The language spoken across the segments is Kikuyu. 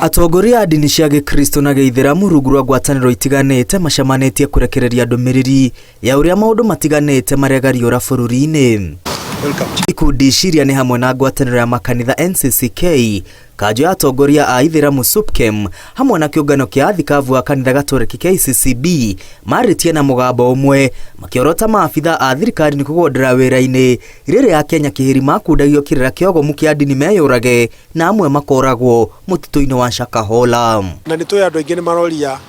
Atongoria a ndini cia gĩkristo na gĩithĩramu rungu rwa ngwatanĩro itiganĩte macemanĩtie kũrekereria ndũmĩrĩri ya ũrĩa maũndũ matiganĩte maregariũra bũrũri-inĩ. Ikundi ici iria nĩ hamwe na ngwatanĩro ya makanitha NCCK, kanjũ ya atongoria a ithĩramu SUPKEM hamwe na kĩũngano kĩa athikabu a kanitha gatoreki KCCB marĩtie na mũgambo ũmwe makĩorota maabitha a thirikari nĩ kũgondera wĩra-inĩ rĩrĩa Akenya kĩhĩri makundagio kĩrĩra kĩogomu kĩa ndini meyũrage na amwe makoragwo mũtitũ-inĩ wa Shakahola. Na nĩ tũĩ andũ aingĩ nĩ maroria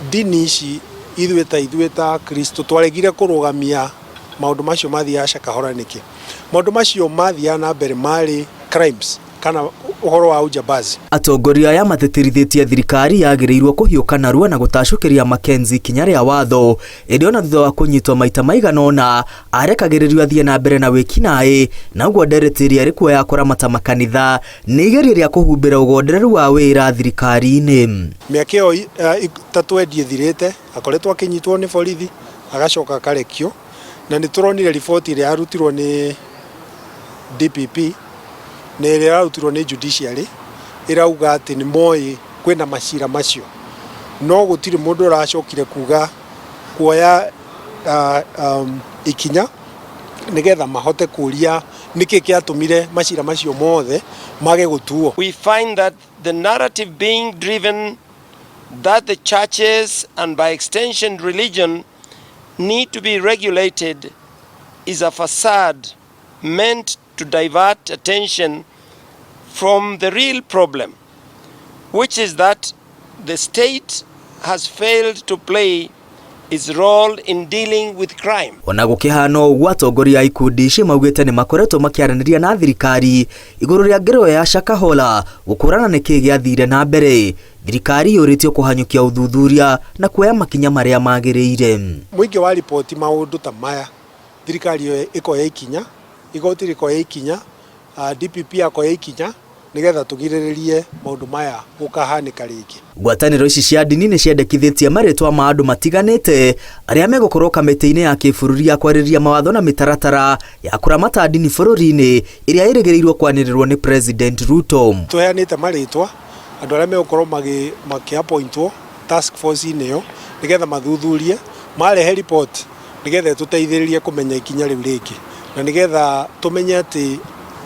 ndini ici ithuĩ ta Kristo twaregire kũrũgamia maũndũ macio mathiaga Shakahola nĩkĩ. Maũndũ macio mathiaga na mbere marĩ crimes kana ũhoro wa ujambazi. Atongoria aya matĩtĩrithĩtie thirikari yagĩrĩirwo kũhiũka narua na gũtacũkĩria Mackenzie ikinya rĩa watho, ĩndĩ ona thutha wa kũnyitwo maita maigana ũna arekagĩrĩrio athiĩ na mbere na wĩkinaĩ, na ũguo ndereti ĩrĩa ĩrĩ kuo ya kũramata makanitha nĩ igerio rĩa kũhumbĩra ũgondereru wa wĩra thirikari-inĩ. Mĩaka ĩyo ta 20 ĩthirĩte akoretwo akĩnyitwo nĩ borithi agacoka akarekio, na nĩ tũronire riboti ĩrĩa yarutirwo nĩ DPP na ĩrĩa yarutirwo nĩ judiciary ĩrauga atĩ nĩ moĩ kwĩna macira macio, no gũtirĩ mũndũ ũracokire kuga kuoya ikinya nĩgetha mahote kũria nĩkĩ kĩatũmire macira macio mothe mage gũtuo. We find that the narrative being driven that the churches and by extension religion need to be regulated is a facade meant to divert attention from the real problem, which is that the state has failed to play its role in dealing with crime. Ona gũkĩhana ũguo, atongoria a ikundi ici maugĩte nĩ makoretwo makĩaranĩria na thirikari igũrũ rĩa ngero ya Shakahola gũkũrana nĩkĩ gĩathire na mbere. Thirikari yũrĩtio kũhanyũkia ũthuthuria na kuoya makinya marĩa magĩrĩire. Mũingĩ wa riboti maũndũ ta maya, thirikari ĩyo ĩkoya ikinya, igoti rĩkoya ikinya, DPP akoya ikinya nĩgetha tũgirĩrĩrie maũndũ maya gũkahanĩka rĩngĩ. Ngwatanĩro ici cia ndini nĩ ciendekithĩtie marĩtwa ma andũ matiganĩte arĩa megũkorwo kamĩtĩ-inĩ ya kĩbũrũri ya kwarĩrĩria mawatho na mĩtaratara ya kũramata ndini bũrũri-inĩ ĩrĩa ĩrĩgĩrĩirwo kwanĩrĩrwo nĩ President Ruto. Tũheanĩte marĩtwa andũ arĩa megũkorwo makĩ-appointwo task force-inĩ ĩyo nĩgetha mathuthurie, marehe report nĩgetha ĩtũteithĩrĩrie kũmenya ikinya rĩu rĩngĩ, na nĩgetha tũmenye atĩ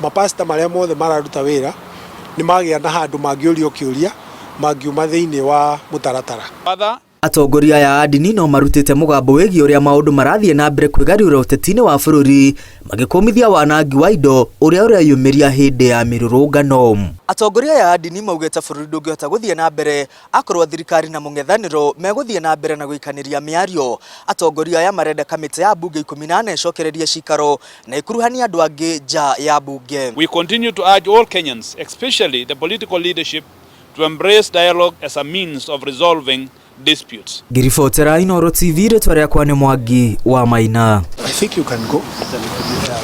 mapasta marĩa mothe mararuta wĩra nĩ magĩa na handũ mangĩũrio kĩũria mangiuma thĩinĩ wa mũtaratara. Atongoria aya a ndini no marutĩte mũgambo wĩgiĩ ũrĩa maũndũ marathiĩ na mbere kwĩgariũra ũteti-inĩ wa bũrũri, magĩkũmithia wanangi wa indo ũrĩa ũreyumĩria hĩndĩ ya mĩrũrũngano. Atongoria aya a ndini maugĩte bũrũri ndũngĩhota gũthiĩ na mbere akorwo thirikari na mũng'ethanĩro megũthiĩ na mbere na gũikanĩria mĩario. Atongoria aya marenda kamĩtĩ ya mbunge 14 ĩcokererie cikaro na ĩkuruhanie andũ angĩ nja ya mbunge. We continue to urge all Kenyans, especially the political leadership, to embrace dialogue as a means of resolving disputes. Ngĩribotera Inooro TV, rĩtwa rĩakwa nĩ Mwangi wa Maina. I think you can go. Yeah.